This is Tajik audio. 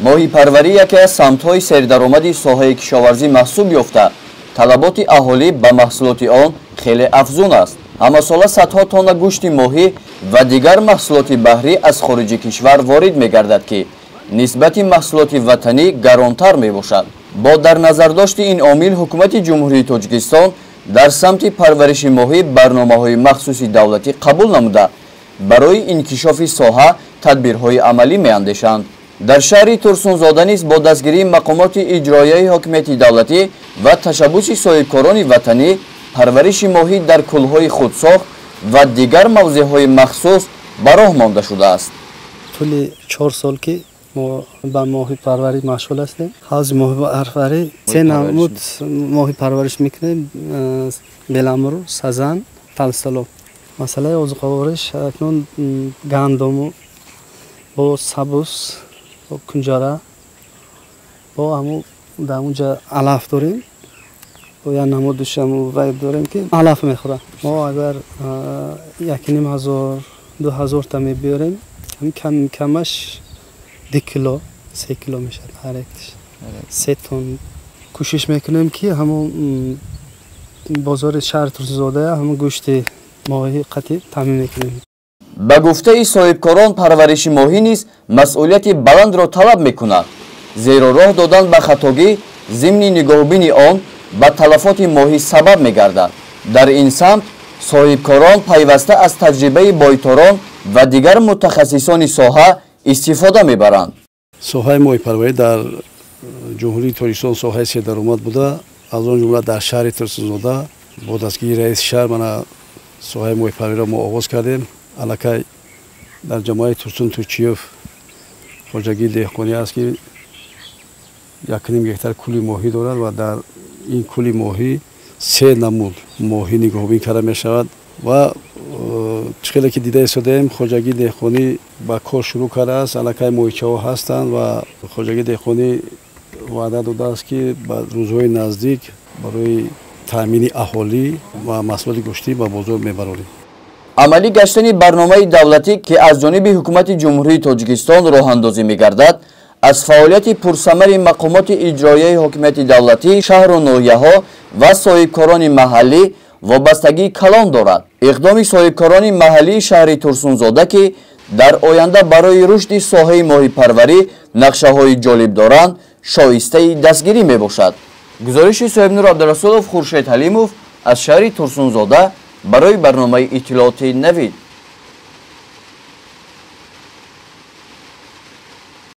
Моҳипарварӣ яке аз самтҳои сердаромади соҳаи кишоварзӣ маҳсуб ёфта, талаботи аҳолӣ ба маҳсулоти он хеле афзун аст. Ҳамасола садҳо тонна гӯшти моҳӣ ва дигар маҳсулоти баҳрӣ аз хориҷи кишвар ворид мегардад, ки нисбати маҳсулоти ватанӣ гаронтар мебошад. Бо дар назардошти ин омил ҳукумати Ҷумҳурии Тоҷикистон дар самти парвариши моҳӣ барномаҳои махсуси давлатӣ қабул намуда, барои инкишофи соҳа тадбирҳои амалӣ меандешанд. Дар шаҳри Турсунзода низ бо дастгирии мақомоти иҷроияи ҳокимияти давлатӣ ва ташаббуси соҳибкорони ватанӣ парвариши моҳӣ дар кӯлҳои худсохт ва дигар мавзеъҳои махсус ба роҳ монда шудааст. Тӯли 4 сол ки мо ба моҳипарварӣ машғул ҳастем, ҳавзи моҳипарварӣ се намуд моҳипарвариш мекунем: беламру, сазан, талсало. Масъалаи озуқавориш акнун гандуму бо сабус, бо кунҷара, бо ҳамун дар онҷа алаф дорем, бо як намудаш вай дорем ки алаф мехӯрад. Мо агар 1500, 2000 та мебиёрем, камаш 2 кило, 3 кило мешавад ҳар якташ. 3 тон кӯшиш мекунем ки ҳамун бозори шаҳри Турсунзода ҳамун гӯшти моҳӣ қатъӣ таъмин мекунем. Ба гуфтаи соҳибкорон парвариши моҳӣ низ масъулияти баландро талаб мекунад, зеро роҳ додан ба хатогӣ зимни нигоҳубини он ба талафоти моҳӣ сабаб мегардад. Дар ин самт соҳибкорон пайваста аз таҷрибаи бойторон ва дигар мутахассисони соҳа истифода мебаранд. Соҳаи моҳипарварӣ дар Ҷумҳурии Тоҷикистон соҳаи сердаромад буда, аз он ҷумла дар шаҳри Турсунзода бо дастгирии раиси шаҳр мана соҳаи моҳипарвариро мо оғоз кардем. Аллакай дар ҷамоаи Турсун Турчиев хоҷагии деҳқонӣ аст ки 1.5 гектар кӯли моҳӣ дорад ва дар ин кӯли моҳӣ 3 намуд моҳӣ нигоҳубин карда мешавад ва чӣ хеле ки дида истодаем, хоҷагии деҳқонӣ ба кор шурӯъ кардааст. Аллакай моҳичаҳо ҳастанд ва хоҷагии деҳқонӣ ваъда додааст ки ба рӯзҳои наздик барои таъмини аҳолӣ ва маҳсулоти гӯштӣ ба бозор мебарорем. Амалӣ гаштани барномаи давлатӣ, ки аз ҷониби ҳукумати Ҷумҳурии Тоҷикистон роҳандозӣ мегардад, аз фаъолияти пурсамари мақомоти иҷроияи ҳокимияти давлатӣ, шаҳру ноҳияҳо ва соҳибкорони маҳаллӣ вобастагии калон дорад. Иқдоми соҳибкорони маҳаллии шаҳри Турсунзода, ки дар оянда барои рушди соҳаи моҳипарварӣ нақшаҳои ҷолиб доранд, шоистаи дастгирӣ мебошад. Гузориши Соҳибнур Абдурасулов, Хуршед Ҳалимов аз шаҳри Турсунзода барои барномаи иттилооти Навид.